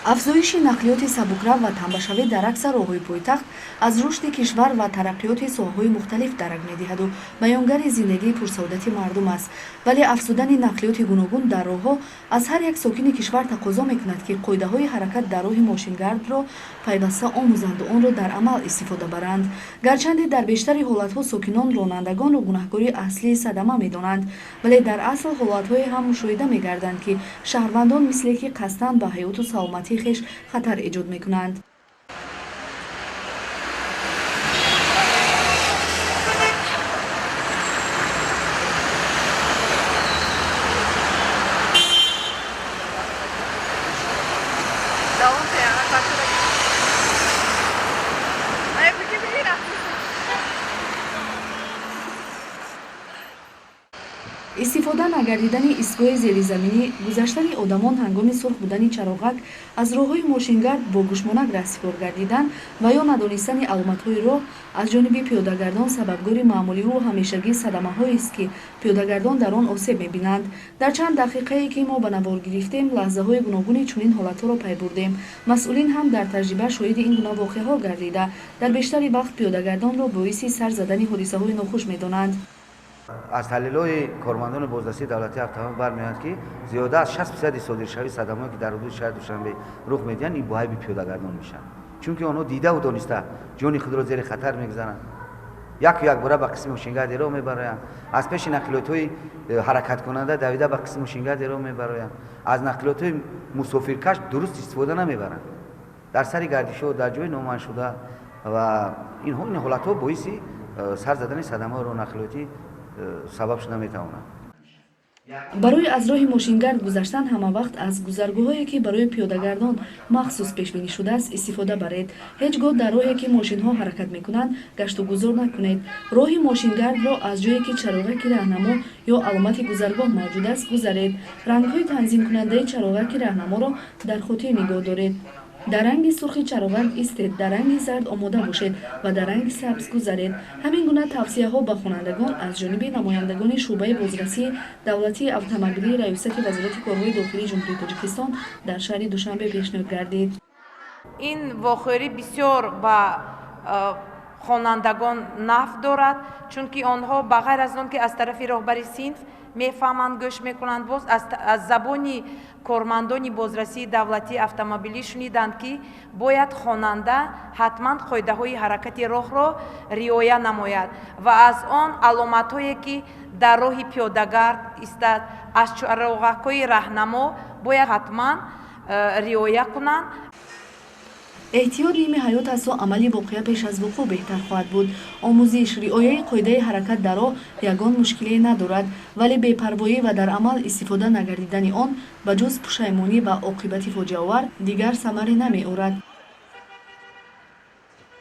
Афзоиши нақлиёти сабукрав ва тамбашавӣ дар аксар роҳҳои пойтахт аз рушди кишвар ва тараққиёти соҳаҳои мухталиф дарак медиҳаду баёнгари зиндагии пурсаодати мардум аст. Вале афзудани нақлиёти гуногун дар роҳҳо аз ҳар як сокини кишвар тақозо мекунад, ки қоидаҳои ҳаракат дар роҳи мошингардро пайваста омӯзанду онро дар амал истифода баранд. Гарчанде дар бештари ҳолатҳо сокинон ронандагонро гунаҳкори аслии садама медонанд, вале дар асл ҳолатҳое ҳам мушоҳида мегарданд, ки шаҳрвандон мисле ки қасдан ба ҳаёту саломатии хеш хатар эҷод мекунанд. Истифода нагардидани истгоҳи зеризаминӣ, гузаштани одамон ҳангоми сурх будани чароғак, аз роҳҳои мошингард бо гӯшмонак раҳсипор гардидан ва ё надонистани аломатҳои роҳ аз ҷониби пиёдагардон сабабгори маъмуливу ҳамешагии садамаҳоест, ки пиёдагардон дар он осеб мебинанд. Дар чанд дақиқае, ки мо ба навор гирифтем, лаҳзаҳои гуногуни чунин ҳолатҳоро пай бурдем. Масъулин ҳам дар таҷриба шоҳиди ин гуна воқеаҳо гардида, дар бештари вақт пиёдагардонро боиси сар задани ҳодисаҳои нохуш медонанд. Аз таҳлилҳои кормандони бозрасии давлатии автомобил бармеояд, ки зиёда аз 60% содиршавии садамаҳое, ки дар ҳудуди шаҳри Душанбе рух медиҳанд, ин бо айби пиёдагардон мешаванд, чунки онҳо дидаву дониста ҷони худро зери хатар мегузаранд, яку якбора ба қисми мошингарди роҳ мебароянд, аз пеши нақлиётҳои ҳаракаткунанда давида ба қисми мошингарди роҳ мебароянд, аз нақлиётҳои мусофиркаш дуруст истифода намебаранд, дар сари гардишҳо, дар ҷои номуайяншуда, ва ин ҳолатҳо боиси сар задани садамаҳои роҳнақлиётӣ сабаб шуда метавонанд. Барои аз роҳи мошингард гузаштан ҳама вақт аз гузаргоҳҳое, ки барои пиёдагардон махсус пешбинӣ шудааст, истифода баред. Ҳеҷ гоҳ дар роҳе, ки мошинҳо ҳаракат мекунанд, гаштугузор накунед. Роҳи мошингардро аз ҷое, ки чароғаки раҳнамо ё аломати гузаргоҳ мавҷуд аст, гузаред. Рангҳои танзимкунандаи чароғаки раҳнаморо дар хотир нигоҳ доред. Дар ранги сурхи чароғак истед, дар ранги зард омода бошед ва дар ранги сабз гузаред. Ҳамин гуна тавсияҳо ба хонандагон аз ҷониби намояндагони шӯъбаи бозрасии давлатии автомобилии Раёсати Вазорати корҳои дохилии Ҷумҳурии Тоҷикистон дар шаҳри Душанбе пешниҳод гардид. Ин вохӯрӣ бисёр ба хонандагон нафъ дорад, чунки онҳо ба ғайр аз он ки аз тарафи роҳбари синф мефаҳманд, гӯш мекунанд, боз аз забони кормандони бозрасии давлатии автомобилӣ шуниданд, ки бояд хонанда ҳатман қоидаҳои ҳаракати роҳро риоя намояд ва аз он аломатҳое, ки дар роҳи пиёдагард истад, аз чароғакҳои раҳнамо бояд ҳатман риоя кунанд. Эҳтиёт ними ҳаёт асту амали воқеа пеш аз вуқӯъ беҳтар хоҳад буд. Омӯзиш, риояи қоидаи ҳаракат дар роҳ ягон мушкиле надорад, вале бепарвоӣ ва дар амал истифода нагардидани он ба ҷуз пушаймонӣ ва оқибати фоҷиаовар дигар самаре намеорад.